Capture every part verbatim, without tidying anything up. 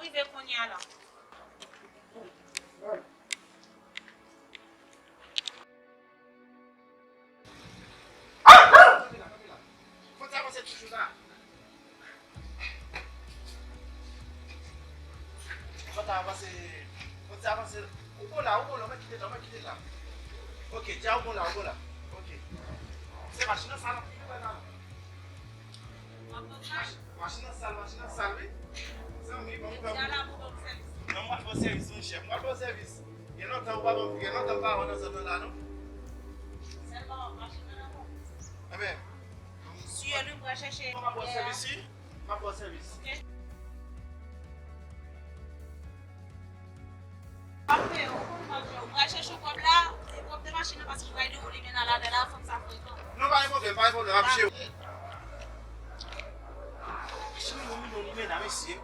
Rive kounye a la. Fò ti avanse toujou la. Fò ti avanse. Fò ti avanse. Ou bon la, ou bon la, ou mèt kite la, ou mèt kite la. Ok, dja ou bon la, ou bon la. Ok. Se machin nan sa nan. Machin nan sal, machin nan sal, wi. Zanmi, ban m, ban m. Non, m pral ba w sèvis, monchè. M pral ba w sèvis. Gen lontan ou pa ban m, gen lontan m pa wè w nan zòn nan la, non. Sèlman machin nan nan men w. Enben. Siye li, m pral chèche. M ap ba w sèvis, wi. M ap ba w sèvis. Ok. M ap peye w, ou konn manje w. Pral chèche kòb la, e pwòpte machin nan, paske m pral dewoule men nan lavè la, fòk sa frekan. Non, pa gen pwoblèm, pa gen pwoblèm, m ap jere w. Machin nan yon milyon limena, mesye.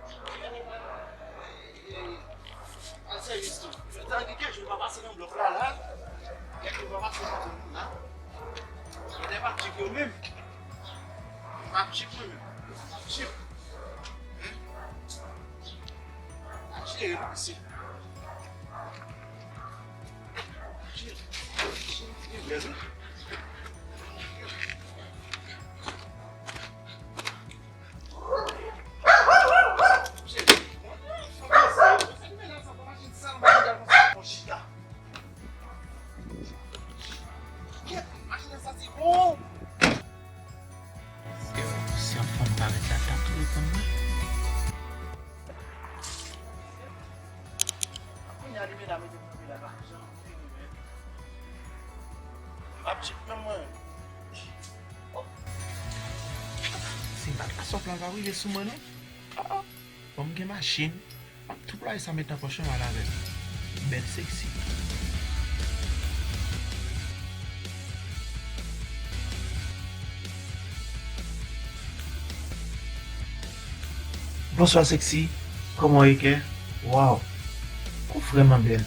Al sèvis tou. Sa gen kèk jou m pa pase nan blòk la, la. Kèk jou m pa pase nan blòk la. Nèg pa tchik yo menm. M pa tchik mwen menm. M pa tchik. Hein? Atire l isi. Atire l. Atire l. Kèt, machin nan santi bon. Yo, si yon fanm parèt la, t ap tou reponn mwen. Kounye a, li mete mete pou mwen la, pa jan fini menm. M ap tchik menm mwen. Oh. Si m pa t la, sòt la pa rive sou mwen, non. Oh, oh. Bon, m gen machin. M ap tou plwaye sa met nan pòch mwen, m al avè l. Bèl seksi. Bonswa seksi, kòman w ye kè? Waw, ou vrèman bèl.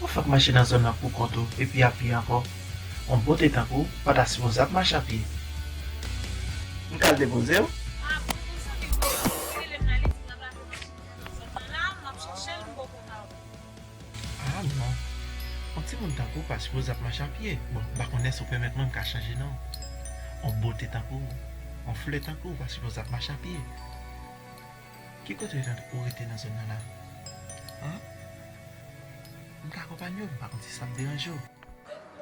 Ou fèk mache nan zòn nan pou kont ou epi a pye ankò. On bote tankou w pa ta sipoze ap mache a pye. M ka al depoze w? Ah, bon, bon, zanmi, bon, rele m la, li di l ap lave machin nan zòn nan la, m ap chèche l, m poko ka wè. Ah non. On timoun tankou w pa sipoze ap mache a pye. Bon, m pa konn èske w pèmèt mwen, m ka chanje non. On bote tankou w, on flè tankou w pa sipoze ap mache a pye. Ki kote w rete nan zòn nan la? An? M ka akonpanye w, m pa konn si sa ap deranje w.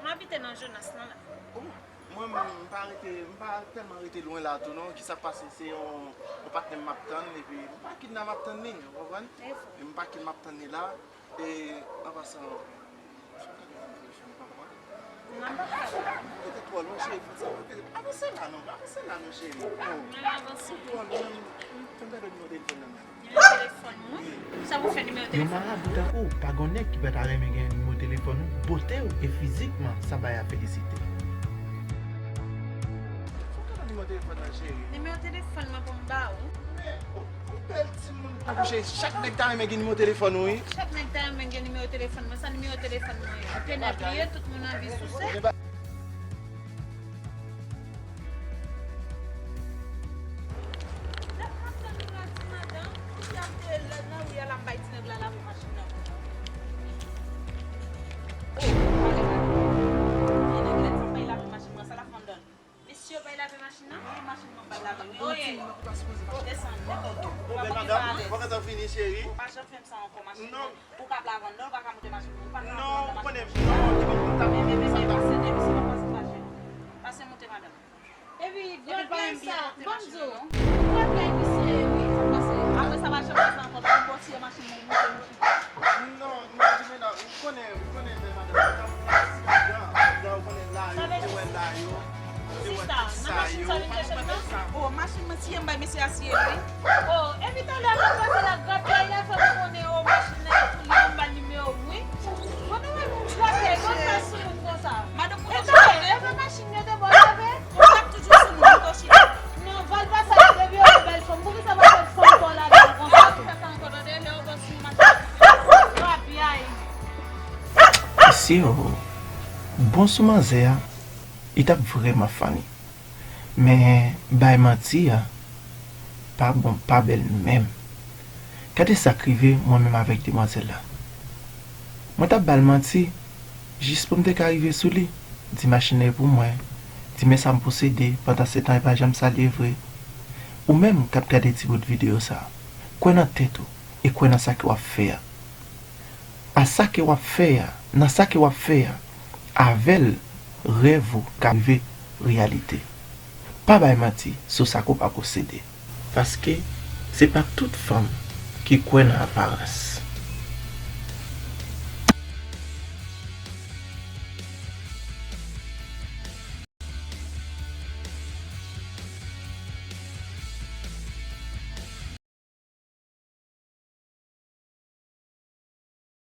M abite nan Jonas lan la. Oh, mwen, m pa rete, m pa tèlman rete lwen la tou non. Kisa k pase? Se yon, yon patnè m ap tann, epi m pa kit nan m ap tann li, ou konprann? E m pa kit m ap tann li la. E, an pasan, ou te twò lwen, cheri, fòk sa, avanse la non, avanse la non, cheri. Oh, ou twò lwen, fè m gade nimewo telefòn nan. Nimewo telefòn mwen? Sa pou fè nimewo telefòn mwen? Yon marabou tankou w, pa gon nèg ki pa ta renmen gen nimewo telefòn ou, bote w e fizikman, sa bagay a felisite. Fò w gade nimewo telefòn nan, cheri. Nimewo telefòn mwen pou m ba ou. Men, ou, ou bèl timoun tankou cheri, chak nèg ta renmen gen nimewo telefòn ou, wi. Chak nèg ta renmen gen nimewo telefòn mwen, sa nimewo telefòn mwen ye? Ou te nèg li ye, tout moun anvi souse. Lè m ap tann ou la, ti madanm, si ap te nan ri a la, m bay ti nèg la lave machin nan pou mwen. Oh, pale la. Ti nèg la di m bay lave machin mwen, sa l ap fè anndan l? Mesye, bay lave machin nan? Wi, machin mwen bay lave. Wi, oye. Desann, desann. Ou pa konn ki pa alèz. Ou pa kontan fini, cheri? Ou pa janm fè m sa ankò, machin mwen. Non. Ou p ap lave anndan, ou pa ka moute machin pou ou, ou pa ka antre anndan machin pou ou. Enben, enben, pase, enben, se pa pase fache. Pase moute, madanm. Epi, granpè sa, ban m di w, granpè misye, wi, sa pase. Apre sa, pa janm fè sa ankò, pa janm bòsiye machin mwen, moute, moute. Non, non, Jimena, ou konnen, ou konnen, men madanm, ou konnen la yo, ou te wè la yo. Sista, nan machin sa vin chèche m nan? Oh, machin mwen siye, m bay mesye a siye l, wi. Oh, epi talè a m ap pase la, grapyay la fè m konnen, oh, machin nan e pou li, m ba l nimewo m, wi. Bon, nou menm, grapyay, bon fè sou moun konsa. Madanm, e talè, e pa machin yo te ba w lave? Ou t ap toujou sou moun, ou konchita. Non, Valpa sa, depi yo bèl fanm, poukisa pa fè fanm ba w lave l konsa tou? Fè sa ankò, tande, lè yo ba w sou machin. Grapyay. Mesye, oh, bon sou manzè a. Li t ap vrèman funny. Men bay manti a pa bon, pa bèl menm. Gade sa k rive mwen menm avèk demwazèl la. Mwen t ap ba l manti, jis pou m te ka rive sou li, di machin nan e pou mwen, di men sa m posede, pandan se tan e pa janm salye vre. Ou menm k ap gade ti bout videyo sa, kwè nan tèt ou e kwè nan sa ke w ap fè a. A sa ke w ap fè a, nan sa ke w ap fè a, avè l, rèv ou ka rive reyalite. Pa bay manti sou sa ke w pa posede. Paske se pa tout fanm ki kwè nan aparans.